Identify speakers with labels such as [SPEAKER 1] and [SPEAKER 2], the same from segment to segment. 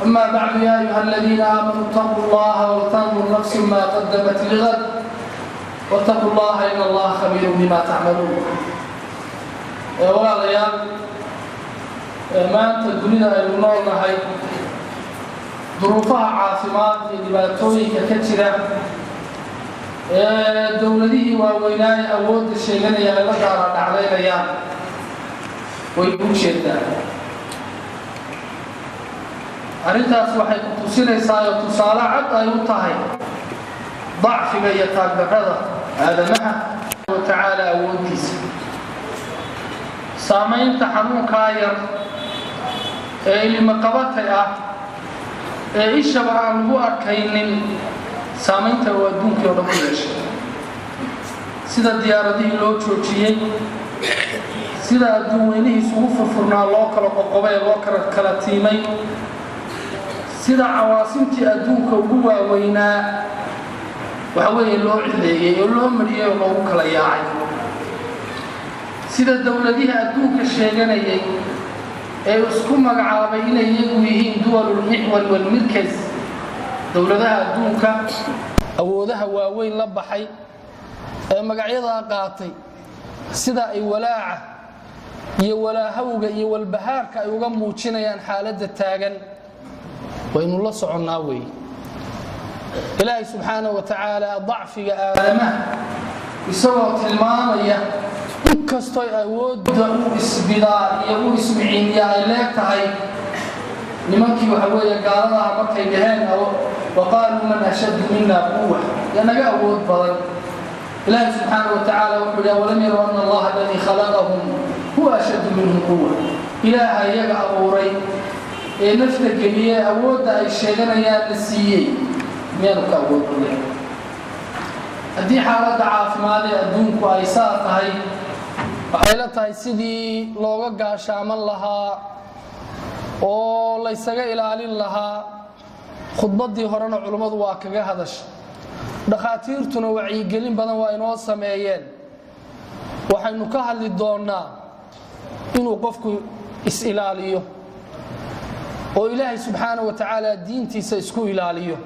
[SPEAKER 1] أما بعد، يا أيها الذين آمنوا اتقوا الله ولتنظر نفس ما قدمت لغد واتقوا الله إن الله خبير بما تعملون. Walaalayaal, maanta dunida aynu nool nahay, duruufaha caafimaad iyo dhibaatooyinka ka jira ee dowladihii waaweynaaye awoodda sheeganaya ay la daala dhacdaynayaan way u jeedaan. Arrintaas waxay ku tusinaysaa oo tusaale cad ay u tahay dacfiga iyo taagdarrada aadamaha wa tacaala awooddiisa. Saamaynta xanuunkaa yar ee ilimaqabatay ah ee ishaba aan lagu arkaynin, saamaynta uu adduunkii oo dhan ku yeeshay, sida diyaaradihii loo joojiyey, sida adduun weynihiis ugu furfurnaa loo kala qoqobay ee loo kala tiimay, sida cawaasimtii adduunka ugu waaweynaa waxa weeye loo cidleeyey oo loo mariyey oo loogu kala yaacay, sida dowladihii adduunka sheeganayay ee isku magacaabay inay iyagu yihiin دول المحور والمركز, dowladaha adduunka awoodaha waaweyn la baxay ee magacyadaa qaatay, sida ay walaaca iyo walaahawga iyo walbahaarka ay uga muujinayaan xaaladda taagan waynu la soconnaa weeye. Ilaahay subxaana wa tacaala dacfiga aadamaha isagoo tilmaamaya, inkastoo awoodda u isbidaa iyo u ismiciiniya ay leeg tahay, nimankii waxa weeye gaaladaha markay dhaheen وقالوا من أشد منا قوة, yaa naga awood badan, Ilaahay subxaana wa tacaala wuxuu yidhi: أولم يروا أن الله الذي خلقهم هو أشد منهم قوة. Ilaaha iyaga abuuray ee nafta geliyey, awoodda ay sheeganayaan la siiyey, miyaanu ka awood badnayn? Haddii xaaladda caafimaad ee adduunku ay saa tahay, waxay la tahay sidii looga gaashaaman lahaa oo laysaga ilaalin lahaa. Khudbaddii horena culummadu waa kaga hadasha, dhakhaatiirtuna wacyigelin badan waa inoo sameeyeen. Waxaynu ka hadli doonnaa inuu qofku is-ilaaliyo oo Ilaahay subxaana wa tacaala diintiisa isku ilaaliyo,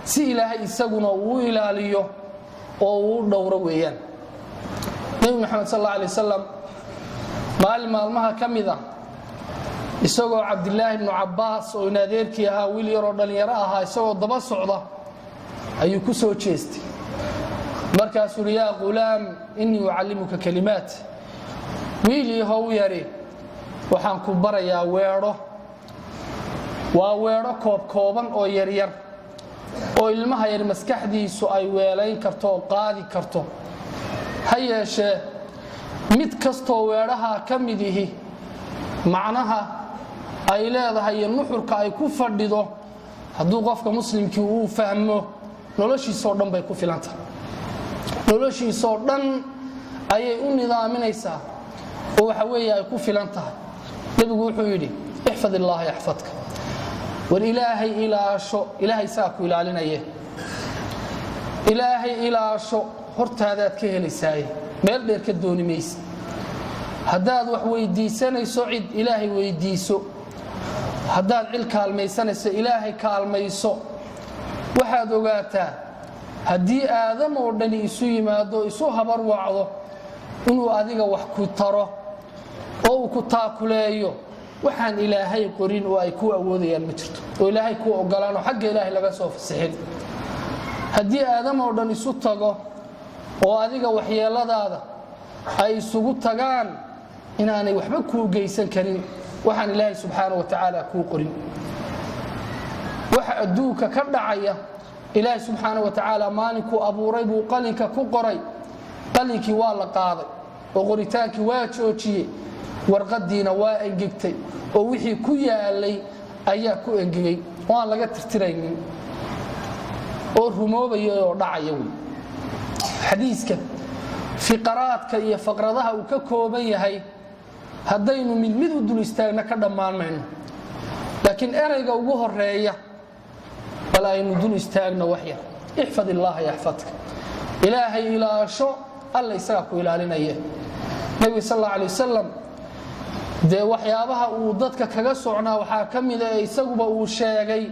[SPEAKER 1] si Ilaahay isaguna uu ilaaliyo oo uu dhowro weeyaan. Nebi Maxamed sal alla alay wasalam maalin maalmaha ka mid ah, isagoo Cabdilaahi bnu Cabbaas oo in adeerkii ahaa, wiil yaroo dhallinyaro ahaa, isagoo daba socda ayuu ku soo jeestay. Markaasuu uhi: يا غلام، إني أعلمك كلمات. Wiil yahow yari, waxaan ku barayaa weedho. Waa weedho koobkooban oo yaryar oo ilmaha yar maskaxdiisu ay weelayn karto oo qaadi karto. Ha yeeshee, mid kastoo weedhahaa ka mid ihi macnaha ay leedahay iyo nuxurka ay ku fadhido, hadduu qofka muslimkii uu fahmo, noloshiisoo dhan bay ku filantahay, noloshiisoo dhan ayay u nidaaminaysaa oo waxa weeye ay ku filan tahay. Nebigu wuxuu yidhi: احفظ الله يحفظك. War Ilaahay ilaasho, Ilaahay saa ku ilaalinaye. Ilaahay ilaasho, hortaadaad ka helaysaaye, meel dheer ka dooni maysa. Haddaad wax weydiisanayso cid, Ilaahay weydiiso. Haddaad cid kaalmaysanayso, Ilaahay kaalmayso. Waxaad ogaataa haddii aadam oo dhani isu yimaado, isu habar wacdo inuu adiga wax ku taro oo uu ku taakuleeyo, waxaan Ilaahay qorin oo ay ku awoodayaan ma jirto oo Ilaahay ku ogolaanoo xagga Ilaahay laga soo fasixin. Haddii aadam oo dhan isu tago oo adiga waxyeeladaada ay isugu tagaan, inaanay waxba kuu geysan karin waxaan Ilaahay subxaana wa tacaala kuu qorin. Waxa adduunka ka dhacaya, Ilaahay subxaana wa tacaala maalinkuu abuuray buu qalinka ku qoray. Qalinkii waa la qaaday oo qoritaankii waa joojiyey, warqadiina waa engegtay oo wixii ku yaalay ayaa ku engegay oo aan laga tirtiraynin oo rumoobaya oo dhacaya wey. Xadiiska fiqaraadka iyo faqradaha uu ka kooban yahay, haddaynu mid mid u dul istaagna, ka dhammaan mayno, laakiin erayga ugu horeeya bal aynu dul istaagno wax yar: احفظ الله يحفظك. Ilaahay ilaasho, Alla isagaa ku ilaalinaya. Nebiga sal alla alay wasalam Dee waxyaabaha uu dadka kaga socnaa waxaa ka mida ee isaguba uu sheegay: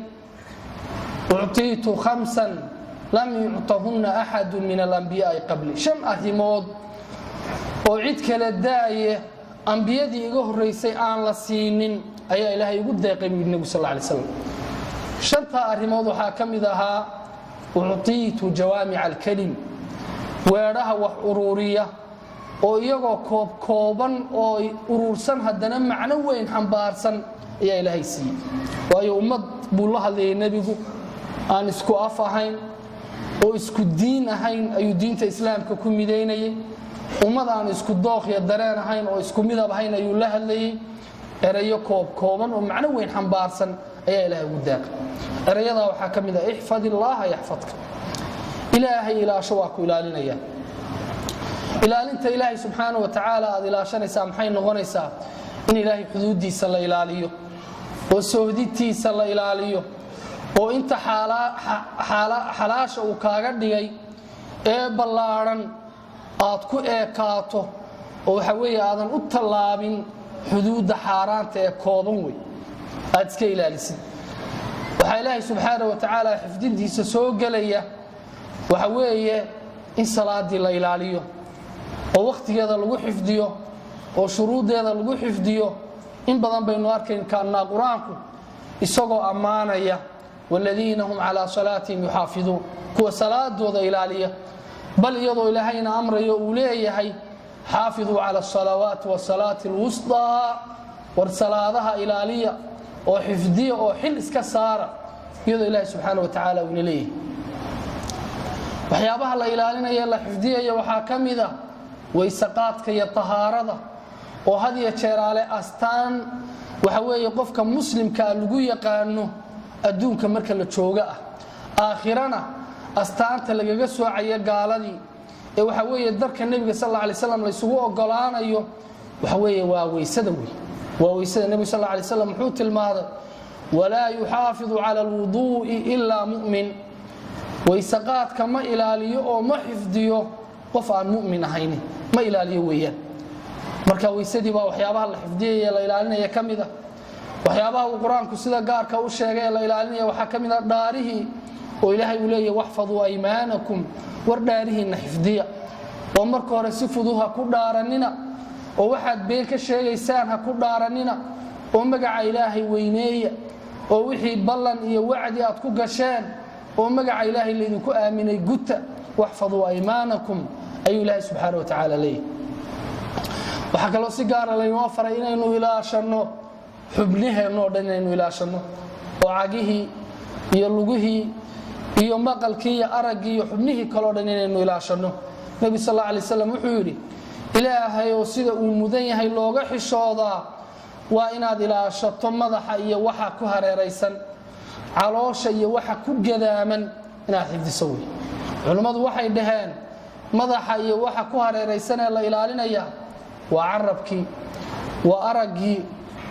[SPEAKER 1] "Uctiitu khamsan lam yuctahunna axadu min alambiyaai qabli", shan arrimood oo cid kale daaye ambiyadii iga horraysay aan la siinin ayaa Ilaahay igu deeqay, buu yidhi Nebigu sal alay slam. Shantaa arrimood waxaa ka mid ahaa: "Uctiitu jawaamica alkelim", weedhaha wax uruuriya oo iyagoo koobkooban oo uruursan haddana macno weyn xambaarsan ayaa Ilaahay siiyey. Waayo, ummad buu la hadlayay nebigu aan isku af ahayn oo isku diin ahayn ayuu diinta Islaamka ku midaynayay. Ummad aan isku dooq iyo dareen ahayn oo isku midab ahayn ayuu la hadlayey. Erayo koobkooban oo macno weyn xambaarsan ayaa Ilahay ugu deeqay. Erayadaa waxaa ka mid ah: "Ixfad illaaha yaxfadka", Ilaahay ilaasho, waa ku ilaalinaya. Ilaalinta Ilaahay subxaana wa tacaala aad ilaashanaysaa maxay noqonaysaa? In Ilaahay xuduuddiisa la ilaaliyo oo soohditiisa la ilaaliyo oo inta xalaasha uu kaaga dhigay ee ballaadhan aad ku eekaato, oo waxa weeye aadan u tallaabin xuduudda xaaraanta ee kooban wey aad iska ilaalisid. Waxaa Ilaahay subxaana wa tacaala xifdintiisa soo gelaya waxa weeye in salaadii la ilaaliyo oo wakhtigeeda lagu xifdiyo oo shuruuddeeda lagu xifdiyo. In badan baynu arkayn kaannaa Qur-aanku isagoo ammaanaya: "Waaladiina hum calaa salaatihim yuxaafiduun", kuwa salaadooda ilaaliya. Bal iyadoo Ilaahayna amrayo uu leeyahay: "Xaafiduu cala asalawaati wasalaati alwusطaa", war salaadaha ilaaliya oo xifdiya oo xil iska saara, iyadoo Ilaahay subxaana wa tacaala uuna leeyahay. Waxyaabaha la ilaalinaya, la xifdiyaya waxaa ka mid a waysaqaadka iyo tahaarada, oo had iyo jeeraale astaan waxa weeye qofka muslimkaa lagu yaqaano adduunka marka la joogo ah, aakhirana astaanta lagaga soocayo gaaladii ee waxa weeye darka Nebiga sal alla alay slam laysugu ogolaanayo waxa weeye waa weysada wey, waa weysada. Nebigu sal alla alay slam muxuu tilmaaday? "Walaa yuxaafidu cala alwuduu'i ilaa mu'min", waysaqaadka ma ilaaliyo oo ma xifdiyo qof aan mu'min ahayni, ma ilaaliyo weeyaan. Marka weysadii baa waxyaabaha la xifdiyaya, la ilaalinaya ka mid ah. Waxyaabaha uu Qur-aanku sida gaarka u sheegay ee la ilaalinaya waxaa ka mid ah dhaarihii, oo Ilaahay uu leeyahy: "Waxfaduu aymaanakum", war dhaarihiinna xifdiya, oo marka hore si fudud ha ku dhaaranina, oo waxaad been ka sheegaysaan ha ku dhaaranina, oo magaca Ilaahay weyneeya, oo wixii ballan iyo wacdi aad ku gasheen oo magaca Ilaahay laydinku aaminay guta. "Waxfaduu aymaanakum", ayuu Ilaahay subxaana wa tacaala leeyahy. Waxaa kaloo si gaara laynoo faray inaynu ilaashanno xubniheenno o dhan, inaynu ilaashanno oo cagihii iyo lugihii iyo maqalkii iyo araggii iyo xubnihii kaleo dhan inaynu ilaashanno. Nebi sal alla alay slam wuxuu yidhi: "Ilaahay oo sida uu mudan yahay looga xishoodaa waa inaad ilaashato madaxa iyo waxa ku hareeraysan, caloosha iyo waxa ku gadaaman inaad xifdiso" wey. Culimmadu waxay dhaheen madaxa iyo waxa ku hareeraysan ee la ilaalinaya waa carabkii, waa araggii,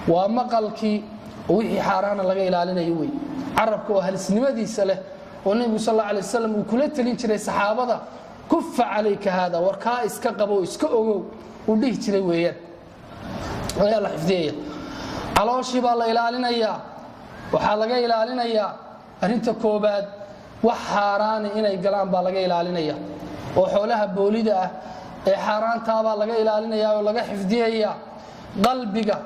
[SPEAKER 1] waa maqalkii, oo wixii xaaraana laga ilaalinayo wey. Carabka oo halisnimadiisa leh, oo Nebigu sal alla alay wasalam uu kula telin jiray saxaabada: "Kufa calayka haada", war kaa iska qabo, iska ogow, uu dhihi jiray weeyaan, ayaa la xifdiyaya. Calooshii baa la ilaalinayaa. Waxaa laga ilaalinayaa arrinta koobaad wax xaaraani inay galaan baa laga ilaalinaya, oo xoolaha boolida ah ee xaaraantaabaa laga ilaalinaya oo laga xifdiyayaa. Qalbiga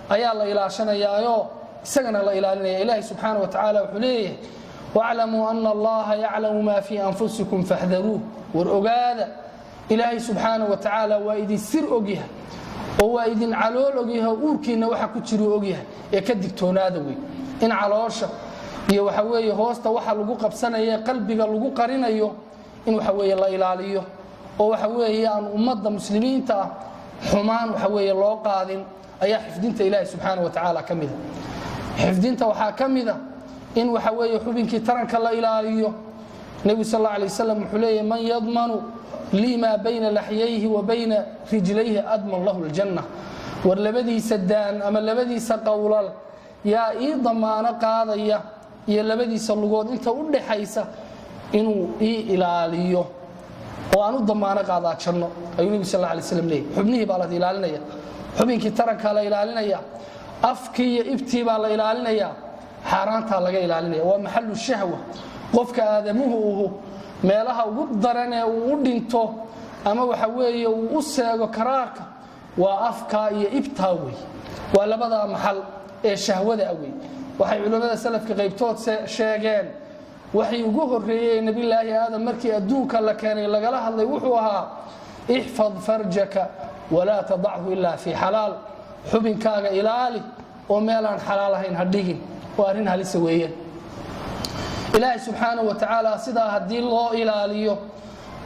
[SPEAKER 1] ayaa la ilaashanayaaoo isagana la ilaalinaya. Ilaahay subxaana wa tacaala wuxuu leeyahay: "Waclamuu ana Allaha yaclamu maa fii anfusikum faxdaruuh". War ogaada, Ilaahay subxaana wa tacaala waa idin sir ogyahay oo waa idin calool ogyahay, oo uurkiinna waxa ku jiruu ogyahay, ee ka digtoonaada wey. In caloosha iyo waxa weeye hoosta waxa lagu qabsanaya, qalbiga lagu qarinayo, in waxa weeye la ilaaliyo, oo waxa weeye aan ummadda muslimiinta ah xumaan waxa weeye loo qaadin, ayaa xifdinta Ilaahay subxaana wa tacaala ka mida. Xifdinta waxaa ka mida in waxa weeye xubinkii taranka la ilaaliyo. Nebigu sal alla alay wasalam wuxuu leeyahy: "Man yadmanu lii maa bayna laxyayhi wa bayna rijlayhi adman lahu ljanna". War labadiisa daan ama labadiisa qowlal yaa ii damaano qaadaya iyo labadiisa lugood inta u dhaxaysa inuu ii ilaaliyo oo aan u damaano qaadaa janno, ayuu Nebigu sal alla alay slam leeyahy. Xubnihii baa la ilaalinaya. Xubinkii tarankaa la ilaalinaya, afkii iyo ibtii baa la ilaalinayaa, xaaraantaa laga ilaalinaya. Waa maxalu shahwa. Qofka aadamuhu uhu meelaha ugu daran ee uu u dhinto ama waxa weeye uu u seego karaarka waa afkaa iyo ibtaa wey. Waa labadaa maxal ee shahwada wey. Waxay culimmada salafka qaybtood sheegeen, waxay ugu horreeyey Nebilaahi Aadam markii adduunka la keenay lagala hadlay wuxuu ahaa: "Ixfad farjaka walaa tadachu ilaa fii xalaal." Xubinkaaga ilaali oo meelaan xalaal ahayn ha dhigin. Waa arrin halisa weeyaan. Ilaahay subxaanahu wa tacaala sidaa haddii loo ilaaliyo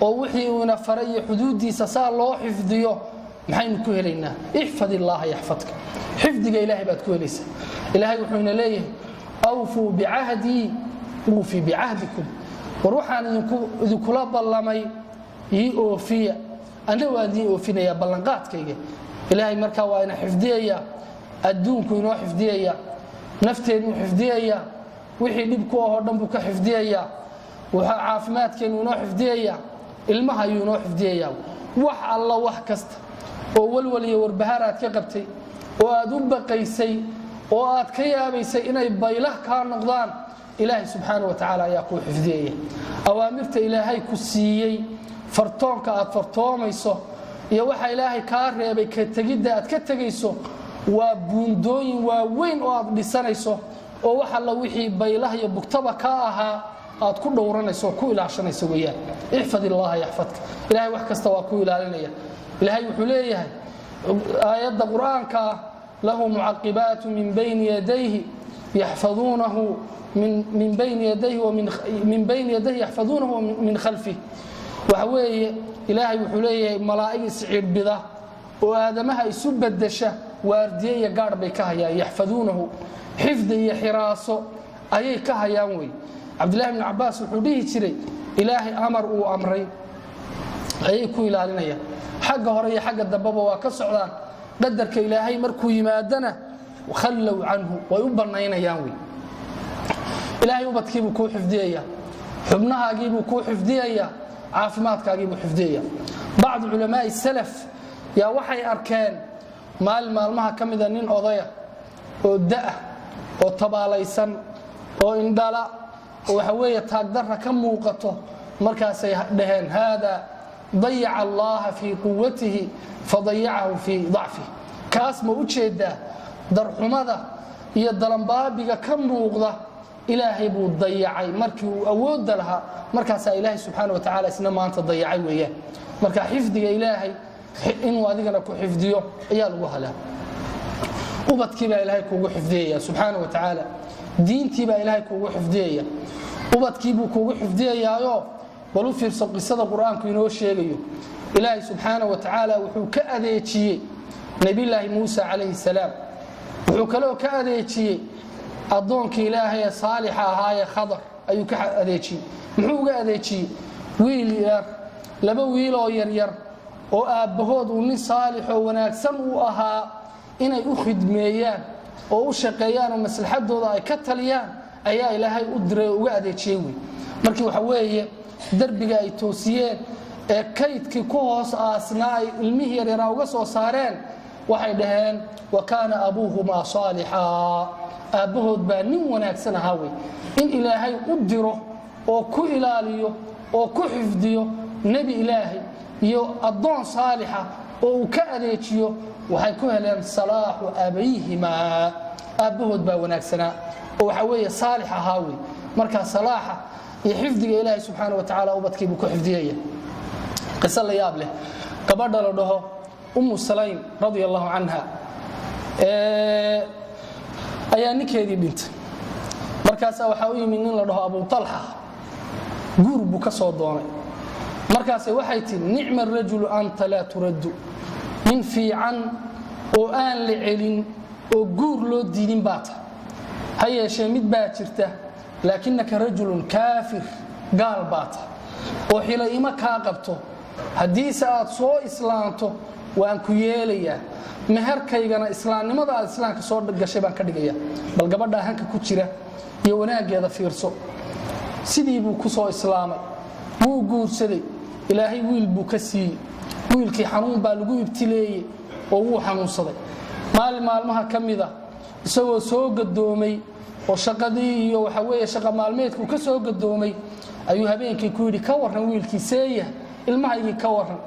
[SPEAKER 1] oo wixii uuna faray iyo xuduuddiisa saa loo xifdiyo, maxaynu ku helaynaa? Ixfad illaaha yaxfadka. Xifdiga Ilahay baad ku helaysaa. Ilaahay wuxuuna leeyahay: "Awfuu bicahdii uufi bicahdikum." War waxaan idinkula ballamay ii oofiya, anna waan idiin oofinayaa ballanqaadkayga. Ilaahay markaa waa ina xifdiyayaa, adduunku inoo xifdiyayaa, nafteennuu xifdiyayaa, wixii dhib ku ahoo dhan buu ka xifdiyayaa, caafimaadkeennu inoo xifdiyayaa, ilmaha ayuu inoo xifdiyayaa. Wax alla wax kasta oo walwal iyo warbahaar aad ka qabtay oo aad u baqaysay oo aad ka yaabaysay inay baylah kaa noqdaan, Ilaahay subxaana wa tacaala ayaa kuu xifdiyaya. Awaamirta Ilaahay ku siiyey, fartoonka aad fartoomayso, iyo waxa Ilaahay kaa reebay ka tegidda aad ka tegayso, waa buundooyin waaweyn oo aad dhisanayso oo wax alla wixii baylah iyo bugtaba kaa ahaa aad ku dhowranayso oo ku ilaashanayso weeyaan. Ixfad illaaha yaxfadka. Ilahay wax kasta waa ku ilaalinaya. Ilaahay wuxuu leeyahay aayadda Qur-aanka ah: "Lahu mucaqibaatu min bayni yadayhi yaxfaduunahu min bayni yadayhi min bayni yadayhi yaxfaduunahu min khalfih." Waxa weeye, Ilaahay wuxuu leeyahay malaa'ig iscidhbida oo aadamaha isu bedesha, waardiye iyo gaadh bay ka hayaan. Yaxfaduunahu, xifdi iyo xiraaso ayay ka hayaan wey. Cabdillahi bni Cabaas wuxuu dhihi jiray: Ilaahay amar uu amray ayay ku ilaalinayaan, xagga hore iyo xagga dambeba waa ka socdaan. Qadarka Ilaahay markuu yimaadana, khallow canhu, way u bannaynayaan wey. Ilaahay ubadkiibuu kuu xifdiyayaa, xubnahaagiibuu kuu xifdiyayaa, caafimaadkaagiibuu xifdiyayaa. Bacdu culamaai salaf yaa waxay arkeen maalin maalmaha ka mida nin odaya oo da'ah oo tabaalaysan oo indhala oo waxa weeye taagdarra ka muuqato. Markaasay dhaheen: "Haada dayaca Allaha fii quwatihi fadayacahu fii dacfih." Kaas ma u jeedaa darxumada iyo dalambaabiga ka muuqda? Ilaahay buu dayacay markii uu awoodda lahaa, markaasaa Ilaahay subxaana wa tacala isna maanta dayacay weeyaan. Marka xifdiga Ilaahay inuu adigana ku xifdiyo ayaa lagu halaa. Ubadkii baa Ilaahay kuugu xifdiyaya subxaana wa tacaala, diintii baa Ilaahay kuugu xifdiyaya, ubadkiibuu kuugu xifdiyayaayo. Bal u fiirso qisada Qur-aanku inoo sheegayo. Ilaahay subxaana wa tacaala wuxuu ka adeejiyey Nebiyulaahi Muusa calayhi salaam, wuxuu kaloo ka adeejiyey addoonkii Ilaahay ee saalixa ahaayee Khadar ayuu ka adeejiyey. Muxuu uga adeejiyey? Wiil yar, laba wiil oo yaryar oo aabbahood uu nin saalix oo wanaagsan uu ahaa, inay u khidmeeyaan oo u shaqeeyaan oo maslaxadooda ay ka taliyaan ayaa Ilaahay u diray oo uga adeejiyey wey. Markii waxa weeye derbiga ay toosiyeen ee kaydkii ku hoos aasnaa ay ilmihii yaryaraa uga soo saareen, waxay dhaheen: "Wa kaana abuuhumaa saalixaa." Aabbahood baa nin wanaagsan ahaa wey. In Ilaahay u diro oo ku ilaaliyo oo ku xifdiyo nebi Ilaahay iyo addoon saalixa oo uu ka adeejiyo, waxay ku heleen salaaxu abayhimaa. Aabbahood baa wanaagsanaa oo waxa weeye saalix ahaa wey. Marka salaaxa iyo xifdiga Ilaahay subxaana wa tacaala ubadkiibuu ku xifdiyaya. Qiso la yaab leh, gabadha la dhaho Umu Salaym radia Allahu canha ayaa ninkeedii dhintay. Markaasaa waxaa u yimid nin la dhaho Abu Talxa, guur buu ka soo doonay. Markaase waxay tihi: "Nicma arajulu anta, laa turaddu." Nin fiican oo aan la celin oo guur loo diidin baa ta, ha yeeshee mid baa jirta: "Laakinaka rajulun kaafir." Gaal baa ta oo xilo ima kaa qabto. Haddiise aad soo islaanto, waan ku yeelayaa, meherkaygana islaamnimada aad islaamka soo gashay baan ka dhigaya. Bal gabadhaa hanka ku jira iyo wanaaggeeda fiirso. Sidii buu ku soo islaamay, wuu guursaday, Ilaahay wiil buu ka siiyey. Wiilkii xanuun baa lagu ibtileeyey. Oo wuu xanuunsaday. Maalin maalmaha ka mid a, isagoo soo gadoomay oo shaqadii iyo waxa weeye shaqa maalmeedku ka soo gadoomay, ayuu habeenkii ku yidhi: "Ka warran wiilkii, seeya ilmahaygii, ka warran?"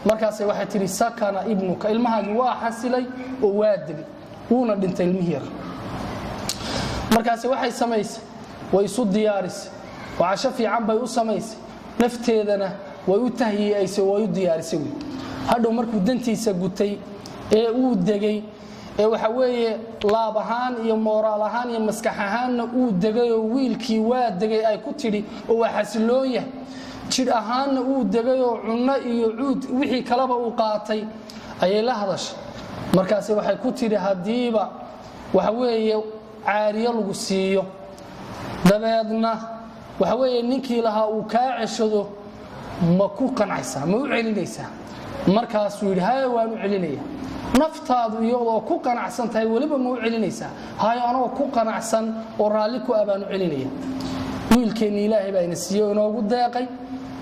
[SPEAKER 1] Markaasay waxay tidhi: "Sakana ibnuka, ilmahaagii waa xasilay oo waa degay, wuuna dhintay ilmihii yar." Markaase waxay samaysay, way isu diyaarisay oo casho fiican bay u samaysay, nafteedana way u tahyiyaysay, way u diyaarisay. Wey hadhow markuu dantiisa gutay ee uu degay, ee waxa weeye laab ahaan iyo mooraal ahaan iyo maskax ahaanna uu degay, oo wiilkii waa degay ay ku tidhi oo waa xasiloon yahay, jidh ahaanna uu degay oo cunno iyo cuud wixii kaleba uu qaatay, ayay la hadashay. Markaase waxay ku tidhi: "Haddiiba waxa weeye caariyo lagu siiyo, dabeedna waxa weeye ninkii lahaa uu kaa ceshado, ma ku qancaysaa, ma u celinaysaa?" Markaasuu yidhi: "Haya, waan u celinaya." "Naftaadu iyadoo ku qanacsan tahay weliba ma u celinaysaa?" "Hayo, anagoo ku qanacsan oo raalli ku ah baan u celinaya. Wiilkeenni Ilaahay baa ina siiyey oo inoogu deeqay,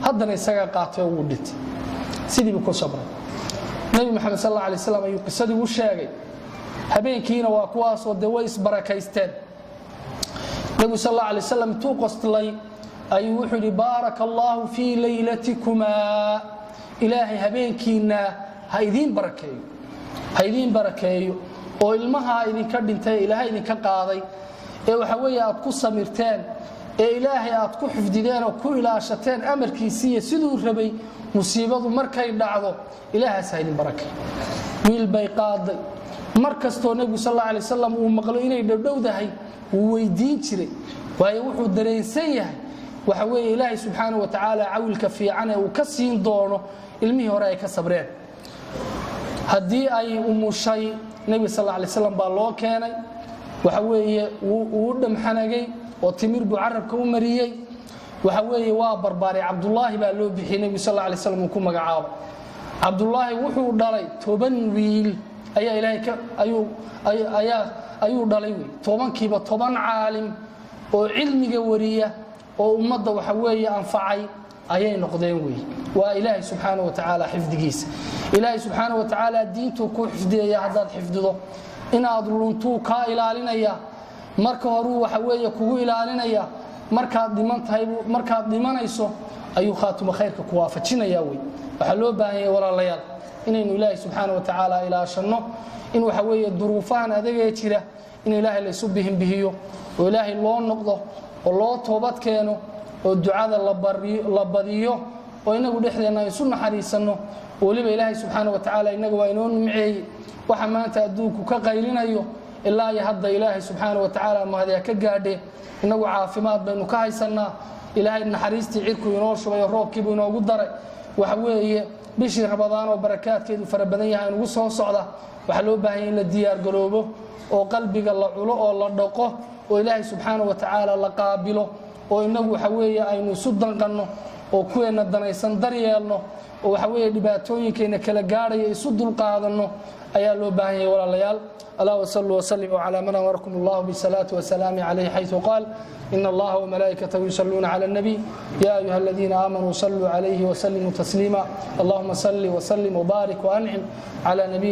[SPEAKER 1] haddana isagaa qaatay oo wuu dhintay." Sidiibu ku sabray. Nebi Maxamed sal alla alay slam ayuu qisadii u sheegay. Habeenkiina waa kuwaasoo dee way isbarakaysteen. Nebigu sal alla alay waslam intuu qostlay ayuu wuxuu yidhi: "Baaraka allaahu fii laylatikumaa, Ilaahay habeenkiinna ha idiin barakeeyo, ha idiin barakeeyo, oo ilmahaa idinka dhintay Ilaahay idinka qaaday ee waxa weeye aad ku samirteen ee Ilaahay aad ku xifdideen oo ku ilaashateen amarkiisiiyo siduu rabay, musiibadu markay dhacdo, Ilaahaas ha idin barakeeyo." Wiil bay qaaday. Mar kastoo Nebigu sal alla alay wasalam uu maqlo inay dhowdhowdahay, wuu weydiin jiray, waayo wuxuu dareensan yahay waxa weeye Ilaahay subxaana wa tacaala cawilka fiican ee uu ka siin doono ilmihii hore ay ka sabreen. Haddii ay umushay, Nebiga sal alla alay slam baa loo keenay. Waxa weeye wuu dhamxanagay oo timir buu carabka u mariyey. Waxa weeye waa barbaaray. Cabdullaahi baa loo bixiyey, Nebigu sal alla alay slam uu ku magacaabay Cabdullaahi. Wuxuu dhalay 10 wiil ayaa Ilaahay ka ayuu ayaa ayuu dhalay wey. 10kiiba 10 caalim oo cilmiga wariya oo ummadda waxa weeye anfacay ayay noqdeen wey. Waa Ilaahay subxaana wa tacaala xifdigiisa. Ilaahay subxaana wa tacaala diintuu kuu xifdiyaya haddaad xifdido, inaad luntuu kaa ilaalinaya. Marka horuu waxa weeye kugu ilaalinaya, markaad dhiman tahay, markaad dhimanayso ayuu khaatimo khayrka ku waafajinaya wey. Waxaa loo baahan yahay, walaalayaal, inaynu Ilaahay subxaana wa tacaala ilaashanno, in waxa weeye duruufahan adagee jira in Ilaahay laysu bihinbihiyo oo Ilaahay loo noqdo oo loo toobad keeno oo ducada la badiyo oo inagu dhexdeenna ay isu naxariisanno. Weliba Ilaahay subxaana wa tacaala inaga waa inoo nimceeyey. Waxa maanta adduunku ka qaylinayo ilaa iyo hadda, Ilaahay subxaana wa tacaala mahadyaa ka gaadhe, inagu caafimaad baynu ka haysannaa. Ilaahay naxariistii cirku inoo shubay oo roobkiibuu inoogu daray. Waxa weeye bishii Ramadaan oo barakaadkeedu fara badan yahay inugu soo socda. Waxaa loo baahanya in la diyaargaroobo oo qalbiga la culo oo la dhaqo oo Ilaahay subxaana wa tacaala la qaabilo oo inagu waxa weeye aynu isu danqanno oo kuweenna danaysan daryeelno oo waxa weeye dhibaatooyinkayna kala gaadhaya isu dulqaadanno ayaa loo baahan yahay, walaalayaal. ألا وصلوا وسلموا على من أمركم الله بالصلاة والسلام عليه، حيث قال: إن الله وملائكته يصلون على النبي، يا أيها الذين آمنوا صلوا عليه وسلموا تسليما. اللهم صل وسلم وبارك وأنعم على نبي